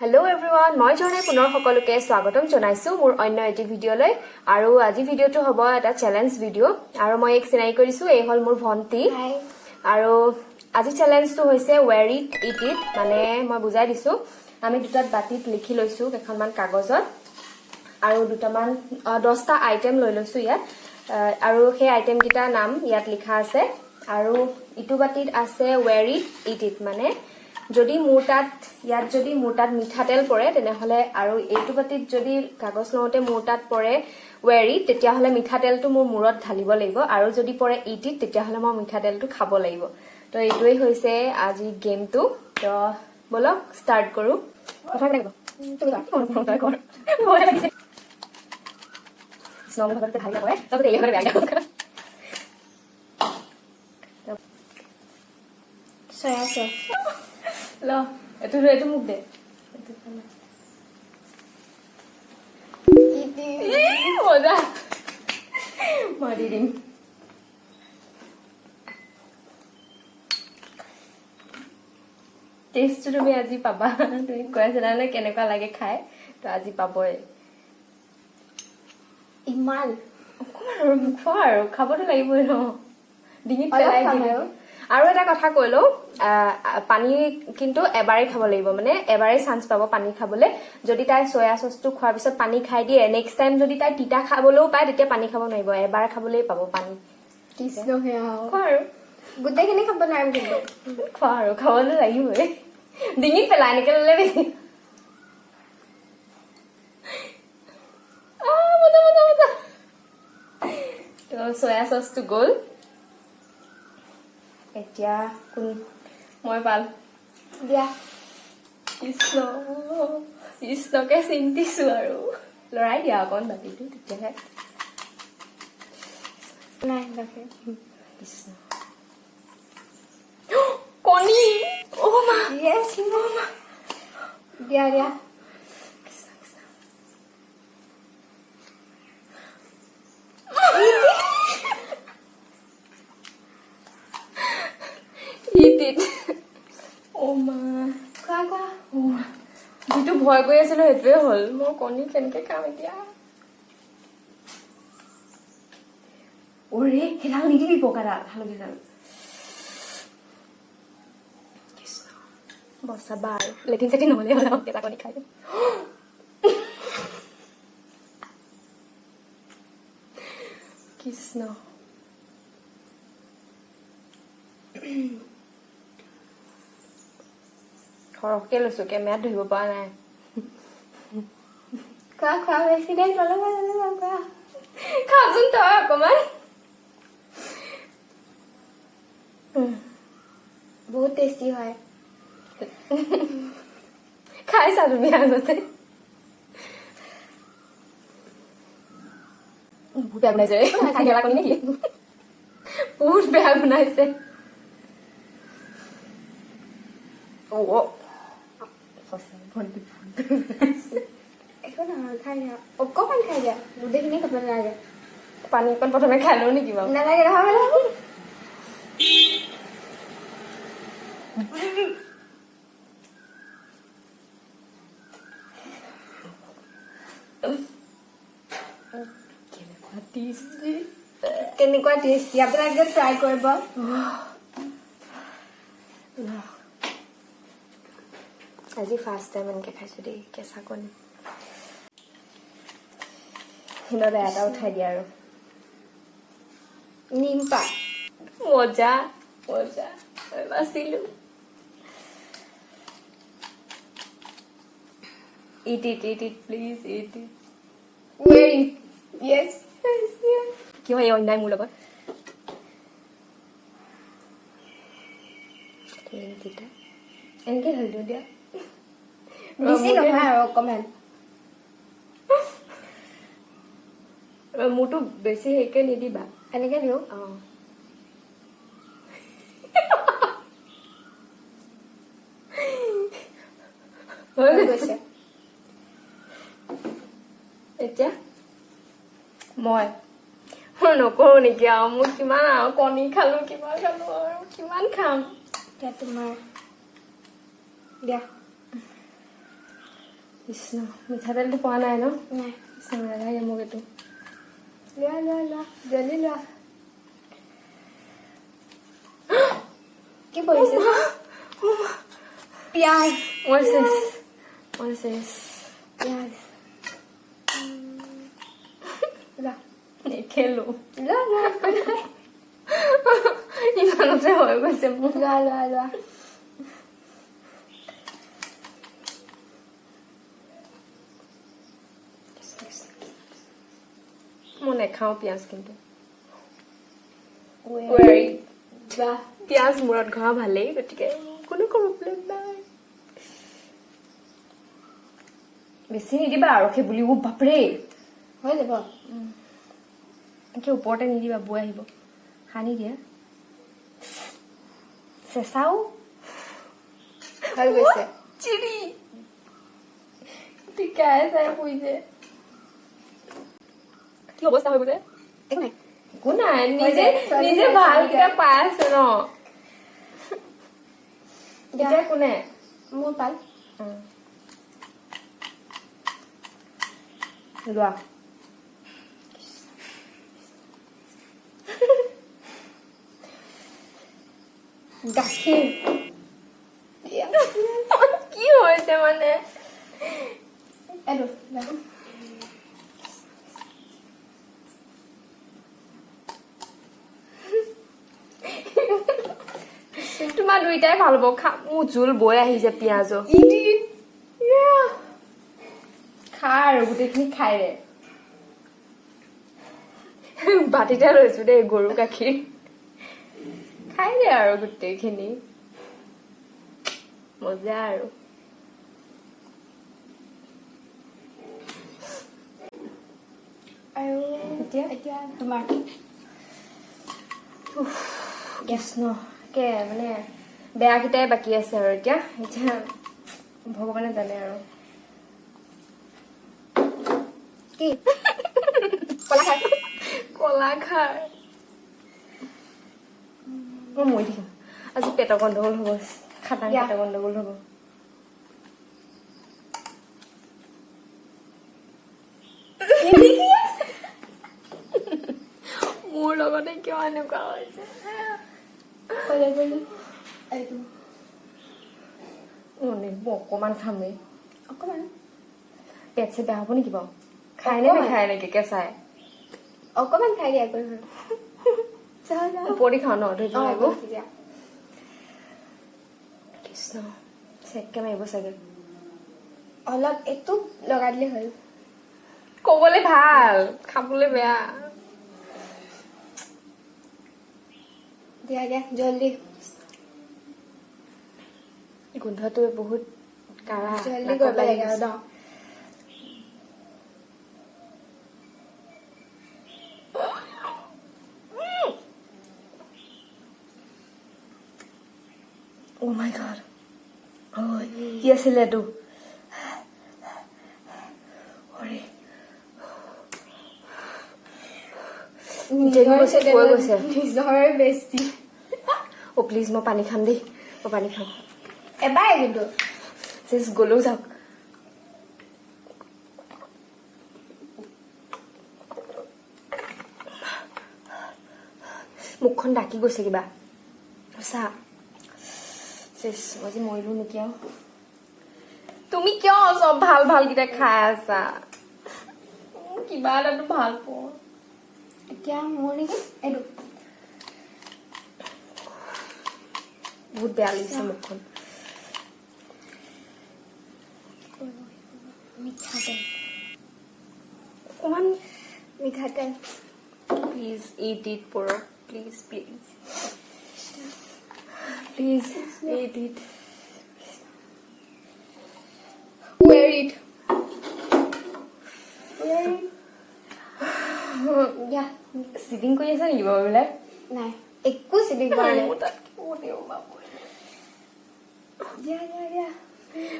Hello' everyone, মই জনাই পুনৰ সকলোকে স্বাগতম জনাইছোঁ মোৰ অন্য এটি ভিডিঅ'লৈ। আৰু আজি ভিডিঅ'টো হ'ব এটা চেলেঞ্জ ভিডিঅ'। আৰু মই এইক চিনাকি কৰিছোঁ, এই হ'ল মোৰ ভণ্টি। হাই। আৰু আজি চেলেঞ্জটো হৈছে ৱেৰ it it it. মানে মই বুজাই দিছোঁ, আমি দুটাত বাতিত লিখি লৈছোঁ কেইখনমান কাগজত আৰু দুটামান 10টা আইটেম লৈ লৈছোঁ ইয়াত। আৰু সেই আইটেমকেইটাৰ নাম ইয়াত লিখা আছে। আৰু ইটো বাতিত আছে ৱেৰ it it it, মানে যদি মোৰ তাত ইয়াত যদি মোৰ তাত মিঠাতেল পৰে তেনেহ'লে, আৰু এইটো বাতিত যদি কাগজ লওঁতে মোৰ তাত পৰে ৱেৰ it, তেতিয়াহ'লে মিঠাতেলটো মোৰ মূৰত ঢালিব লাগিব। আৰু যদি পৰে it it, তেতিয়াহ'লে মই মিঠাতেলটো খাব লাগিব। তো এইটোৱেই হৈছে আজি গেমটো। তো ব'লক ষ্টাৰ্ট কৰোঁ। কথা লাগিব। তুমি কোৱা। তই কৰ, ভয় লাগিছে। কৃষ্ণ, মোৰ ভাগতে ভালকে পৰে, তাৰপিছত এই ভাগতে বেয়া। Soya sauce. ল, এইটো এইটো মোক দে। এইটো খালা। ই, মজা, মই দি দিম। টেষ্টটো তুমি আজি পাবা। তুমি কৈ আছিলা নে কেনেকুৱা লাগে খাই, তো আজি পাবই। ইমান অকণমান আৰু খোৱা, আৰু খাবতো লাগিবই ন, ডিঙিত অলপ পেলাই খাম দিম। আৰু। আৰু এটা কথা কৈ লওঁ, পানী কিন্তু এবাৰেই খাব লাগিব, মানে এবাৰেই চান্স পাব পানী খাবলৈ। যদি তাই চয়া চচটো খোৱাৰ পিছত পানী খাই দিয়ে, নেক্সট টাইম যদি তাই তিতা খাবলৈও পায়, তেতিয়া পানী খাব নোৱাৰিব। এবাৰ খাবলৈই পাব পানী। কৃষ্ণ, সেয়া খোৱা আৰু। গোটেইখিনি খাব নোৱাৰিম কিন্তু। খোৱা আৰু, খাবলৈ লাগিবই। ডিঙিত পেলাই এনেকে ল'লে বেছি। আহ, মজা মজা মজা। তো চয়া চচটো গ'ল। এতিয়া কোন? মই পাল। দিয়া। কৃষ্ণ, কৃষ্ণকে চিন্তিছো। আৰু লৰাই দিয়া অকণ বাতিটো, তেতিয়াহে। নাই গাখীৰ। কৃষ্ণ, কণী! অ' মা! য়েছ, দিয়া দিয়া। কৃষ্ণ কৃষ্ণ। Eat it. অ' মা! খোৱা খোৱা। অ' মা। যিটো ভয় কৰি আছিলো সেইটোৱে হ'ল। মই কণী কেনেকে খাম এতিয়া? অৰে, সেইডাল নিদিবি, পকাডাল, হালধিডাল। কৃষ্ণ, বচাবা আৰু। লেট্ৰিন চেট্ৰিন নহ'লে হ'ল আৰু, কেঁচা কণী খাই দিম। কৃষ্ণ, সৰহকে লৈছো, কেমেৰাত ধৰিব পৰা নাই। খোৱা খোৱা, বেছি দেৰি নল'বা নল'বা, খোৱা। খাচোন তই অকমান। বহুত টেষ্টি হয়। খাইছা তুমি আগতে? বহুত বেয়া বনাইছে। খাই গেলা কণী নেকি? বহুত বেয়া বনাইছে। অ' সঁচাই ভণ্টি বহুত বেয়া বনাইছে। একো নহয়, খাই দিয়া, অকণমান খাই দিয়া, গোটেইখিনি খাব নালাগে। পানী অকণ প্ৰথমে খাই লওঁ নেকি বাৰু? নালাগে নহয় নালাগে। কেনেকুৱা টেষ্টি! কেনেকুৱা টেষ্টি, আপোনালোকে ট্ৰাই কৰিব। আজি ফাৰ্ষ্ট টাইম এনেকৈ খাইছোঁ দেই কেঁচা কণী। সেইবাবে এটা উঠাই দিয়া আৰু। নিম পাত। মজা মজা, মই বাচিলো। Eat it, eat it, please eat it. Where it, yes. কিয় এই অন্যায় মোৰ লগত? তিতা এনেকে ঢালি দিওঁ দিয়া। বেছি নহয় আৰু অকণমান। মোৰতো বেছি হেৰিকে নিদিবা। এনেকে দিওঁ। অঁ। হৈ হৈ গৈছে। গৈছে। এতিয়া মই মই নকৰোঁ নেকি আৰু? মোৰ কিমান আৰু কণী খালো, কিবা খালো, আৰু কিমান খাম? এতিয়া তোমাৰ দিয়া। কৃষ্ণ, মিঠাতেলটো পোৱা নাই ন? নাই। কৃষ্ণ, নালাগে মোক এইটো। লোৱা, লোৱা, লোৱা, জলদি লোৱা। কি পৰিছে? পিঁয়াজ। মই চেচ, মই চেচ। পিঁয়াজ লোৱা। নেখেলো। লোৱা, লোৱা। ইমানতে হৈ গৈছে মোৰ। লোৱা, লোৱা, লোৱা। মই নেখাওঁ পিঁয়াজ কিন্তু। লোৱা। পিঁয়াজ মূৰত ঘঁহা ভালেই, গতিকে কোনো প্ৰব্লেম নাই। বেছি নিদিবা আৰু সেই বুলি। বাপৰে! হৈ যাব। একে ওপৰতে নিদিবা, বৈ আহিব। সানি দিয়া, চেঁচাও। হৈ গৈছে। চিৰি টিকাই চাই পৰিছে। কি অৱস্থা হৈ গৈছে! একো নাই। একো নাই। হৈ নিজে যায়, ছোৱালী নিজে হৈ ভালকেইটা যায়। পাই আছে ন? এতিয়া কোনে? মোৰ পাল। লোৱা। গাখীৰ। কি হৈছে মানে? এইটো লোৱা। তোমাৰ দুইটাই ভাল হ'ব। খা, মোৰ জোল বৈ আহিছে পিঁয়াজৰ। খা আৰু গোটেইখিনি খাই দে। বাতিতে লৈছো দেই গৰু গাখীৰ। খাই দে আৰু গোটেইখিনি, মজা আৰু। আৰু এতিয়া? এতিয়া তোমাৰ। কৃষ্ণ, কে মানে বেয়াকেইটাই বাকী আছে আৰু এতিয়া। এতিয়া ভগৱানে জানে আৰু। কি? কলাখাৰ। কলাখাৰ। মই মৰি থাকিম আজি। পেটৰ গণ্ডগোল হ'ব খাটাং। দিয়া। পেটৰ গণ্ডগোল হ'ব। মোৰ লগতে কিয় এনেকুৱা হৈছে? কলে গ'লো এইটো। মই অকণমান খামেই। অকণমান। পেট চেট বেয়া হ'ব নেকি বাৰু? খাই নে অকণমান। নাখায় নেকি কেঁচাই? অকণমান খাই দিয়া, একো নহয়। যাওঁ, যাওঁ। ওপৰদি খাওঁ ন? ধৰিব অঁ, লাগিব। দিয়া। কৃষ্ণ, চেককে মাৰিব চাগে। অলপ এইটো লগাই দিলে হ'ল। ক'বলৈ ভাল, খাবলৈ বেয়া। দিয়া, দিয়া, জল্দি। গোন্ধটো বহুত কাৰা। জল্দি নাকত কৰিব লাগি লাগে আৰু গৈছে। ন? Oh my God. ঐ, কি আছিলে এইটো? অৰে, নিজৰ গৈছে, কৈ গৈছে। নিজৰ বেছি। অ' প্লিজ, মই পানী খাম দেই, মই পানী খাম। এবাৰ কিন্তু। চেচ, গ'লেও যাওক। মুখখন ডাকি গৈছে কিবা। সঁচা, চেচ, আজি মৰিলো নেকি আৰু? তুমি কিয় চব ভাল ভালকেইটা খাই আছা? কিবা এটাতো ভাল পোৱা। এতিয়া মোৰ নেকি এইটো? বহুত বেয়া লাগিছে মুখখন। মিঠাতেল। অকণমান। মিঠাতেল। প্লিজ ইট it পৰক। Please, please, please eat it. Wear it, wear it. দিয়া। চিটিং কৰি আছে নেকি বাৰু এইবিলাক? নাই, একো চিটিং কৰা নাই। মোৰ তাত কিয় বাবু? দিয়া, দিয়া, দিয়া।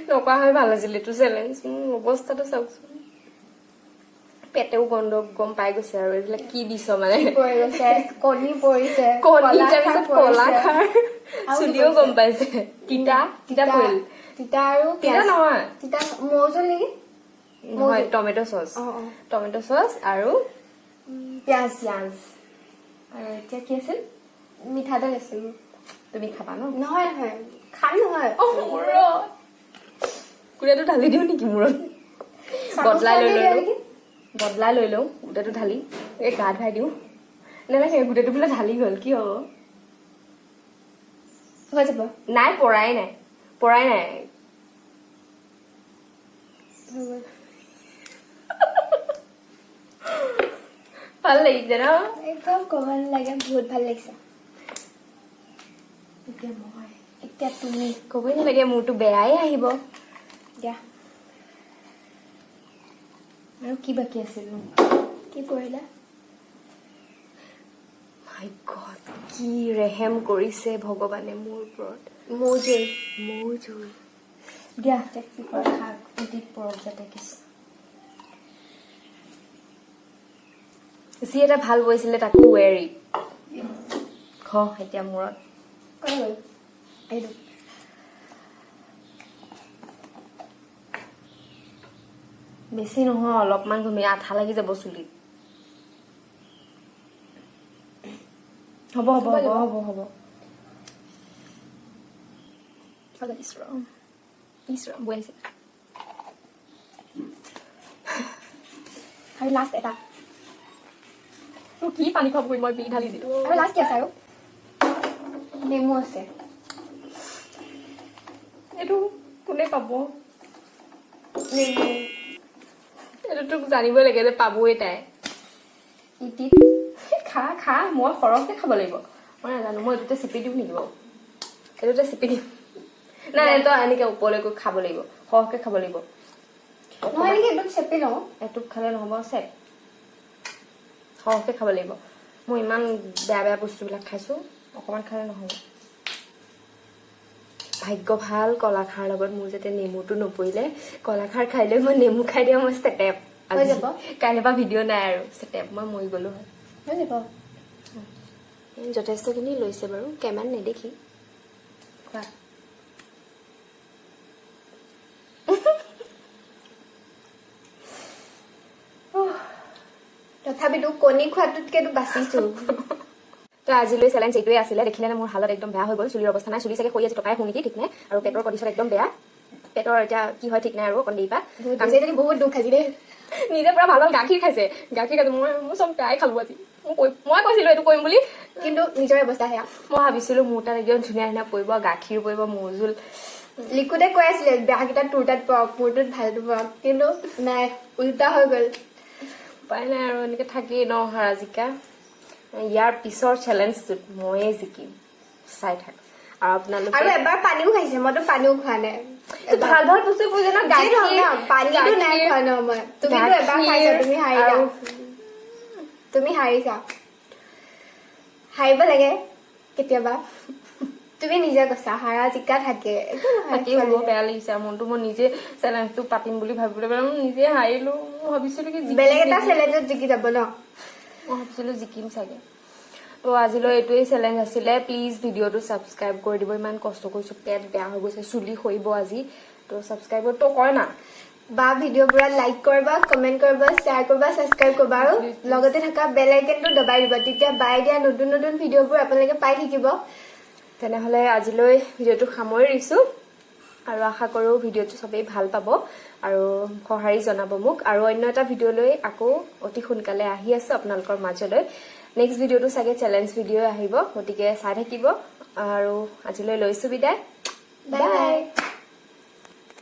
নকৰা হৈ ভাল আছিল এইটো চেলেঞ্জ। মোৰ অৱস্থাটো চাওকচোন। পেটেও গন্ধ গম পাই গৈছে আৰু এইবিলাক কি দিছ মানে। পৰি গৈছে, কণী পৰিছে। কণী। কলা তাৰপিছত খাৰ কলা পৰিছে। খাৰ। আৰু কি চুলিও পৰিছে? গম পাইছে। তিতা, তিতা তিতা। পৰিল। তিতা আৰু তিতা পিঁয়াজ। নহয়। তিতা মৌজোল নেকি? নহয়, টমেট' চচ। অঁ। টমেট' চচ আৰু পিঁয়াজ। পিঁয়াজ। আৰু এতিয়া কি আছিল? মিঠাতেল আছিল। তুমি খাবা ন? নহয় নহয়, খাম নহয়। অ, মূৰত গোটেইটো ঢালি দিওঁ নেকি? মূৰত বদলাই লৈ চামুচ দিয়া ললো। নেকি? বদলাই লৈ লওঁ, গোটেইটো ঢালি এই গা ধুৱাই দিওঁ। নালাগে, গোটেইটো বোলে ঢালি গ'ল, কি হ'ব? হৈ যাব। নাই, পৰাই নাই, পৰাই নাই। হৈ গ'ল। ভাল লাগিছে ন? একদম ক'ব নালাগে, বহুত ভাল লাগিছে। এতিয়া মই এতিয়া তুমি। ক'বই নালাগে, মোৰতো বেয়াই আহিব। দিয়া। আৰু কি বাকী আছিল নো? কি কৰিলা? মাই গড, কি ৰেহেম কৰিছে ভগৱানে মোৰ ওপৰত! মৌজোল। মৌ জোল। দিয়া, শাক নদীত পৰক যাতে। কৃষ্ণ, যি এটা ভাল বৈছিলে তাকো ৱেৰ it. খ এতিয়া মূৰত। ক'লৈ গ'ল আহিলো? বেছি নহয়, অলপমান ঘূমি, আঠা লাগি যাব চুলিত। হ'ব হ'ব হ'ব হ'ব হ'ব। ইছ ৰাম, ইছ ৰাম, বৈ আহিছে। আৰু লাষ্ট এটা। তোৰ কি পানী খুৱাবগৈ, মই বি ঢালি দিলো। আৰু লাষ্ট কি আছে? আৰু নেমু আছে। এইটো কোনে পাব? নেমু। এইটো তোক জানিবই লাগে যে পাবই তাই। ইটি। খা খা, মই সৰহকে খাব লাগিব। মই নাজানো, মই এইটোতে চেপি দিওঁ নেকি বাৰু? এইটোতে চেপি দিম। নাই নাই, তই এনেকে ওপৰলৈ গৈ খাব লাগিব, সৰহকে খাব লাগিব। নহয় নেকি, একদম চেপি লওঁ। এটোপ খালে নহ'ব, চেপ, সৰহকে খাব লাগিব। মই ইমান বেয়া বেয়া বস্তুবিলাক খাইছোঁ, অকণমান খালে নহ'ব। ভাগ্য ভাল কলাখাৰ লগত মোৰ যাতে নেমুটো নপৰিলে। কলাখাৰ খাই লৈ মই নেমু খাই দিয়া, মই চেটেপ। হৈ যাব। কাইলৈৰ পৰা ভিডিঅ' নাই আৰু, চেটেপ, মই মৰি গ'লো হয়। হৈ যাব। যথেষ্টখিনি লৈছে বাৰু, কেমেৰাত নেদেখি। খোৱা। তথাপিতো কণী খোৱাটোতকেতো বাচিছো। তো আজিলৈ চেলেঞ্জ এইটোৱে আছিলে। দেখিলে নে, মোৰ হালত একদম বেয়া হৈ গ'ল, চুলিৰ অৱস্থা নাই, চুলি চাগে সৰি আছে, টকাই শুনি ঠিক নাই। আৰু পেটৰ কণ্ডিশ্যন একদম বেয়া। পেটৰ এতিয়া কি হয় ঠিক নাই। আৰু অকণ দেৰি পৰা বহুত দুখ, বহুত দুখ আজি দেই। নিজে পুৰা ভাল ভাল গাখীৰ খাইছে, গাখীৰ খাইছে। মই চব বেয়াই খালো আজি। মই কৈছিলো এইটো কৰিম বুলি। কিন্তু নিজৰ অৱস্থা সেয়া। মই ভাবিছিলো মোৰ তাত একদম ধুনীয়া ধুনীয়া পৰিব, গাখীৰ পৰিব, মৌজোল। লিকুতে কৈ আছিলে বেয়াকেইটা তোৰ তাত পৰক, মোৰটোত ভালটো পৰক, কিন্তু নাই, উল্টা হৈ গ'ল। উপায় নাই আৰু, এনেকে থাকেই ন হাৰা জিকা। ইয়াৰ পিছৰ চেলেঞ্জটোত ময়ে জিকিম, চাই থাক। আৰু আপোনালোকে আৰু এবাৰ পানীও খাইছে, মইতো পানীও খোৱা নাই। ভাল ভাল বস্তু পৰিছে ন? যি নহওক গাখীৰ ন, পানীটো নাই গাখীৰ, খোৱা ন মই। তুমিতো এবাৰ খাইছা, তুমি হাৰিলা। আৰু তুমি হাৰিছা, হাৰিব লাগে কেতিয়াবা। তুমি নিজে কৈছা হাৰা জিকা থাকে, একো নহয়। থাকি হ'ব, বেয়া লাগিছে আৰু মনটো। মই নিজে চেলেঞ্জটো পাতিম বুলি ভাবিবলৈ পেলাই মই নিজে হাৰিলো। মই ভাবিছিলো কি জিকিম বেলেগ এটা নেকি। চেলেঞ্জত জিকি যাব ন। মই ভাবিছিলো জিকিম চাগে। তো আজিলৈ এইটোৱেই চেলেঞ্জ আছিলে। প্লিজ ভিডিঅ'টো ছাবস্ক্ৰাইব কৰি দিব। ইমান কষ্ট কৰিছো, পেট বেয়া হৈ গৈছে, চুলি সৰিব আজি। তো ছাবস্ক্ৰাইব তো কয় না। বা ভিডিঅ'বোৰত লাইক কৰিবা, কমেণ্ট কৰিবা, শ্বেয়াৰ কৰিবা, ছাবস্ক্ৰাইব কৰিবা আৰু লগতে থকা বেল আইকনটো দবাই দিবা। তেতিয়া বাই দিয়া নতুন নতুন ভিডিঅ'বোৰ আপোনালোকে পাই থাকিব। তেনেহ'লে আজিলৈ ভিডিঅ'টো সামৰি দিছোঁ আৰু আশা কৰোঁ ভিডিঅ'টো চবেই ভাল পাব আৰু সঁহাৰি জনাব মোক। আৰু অন্য এটা ভিডিঅ' লৈ আকৌ অতি সোনকালে আহি আছোঁ আপোনালোকৰ মাজলৈ। নেক্সট ভিডিঅ'টো চাগে চেলেঞ্জ ভিডিঅ' আহিব, গতিকে চাই থাকিব। আৰু আজিলৈ লৈছোঁ বিদায়। Bye bye.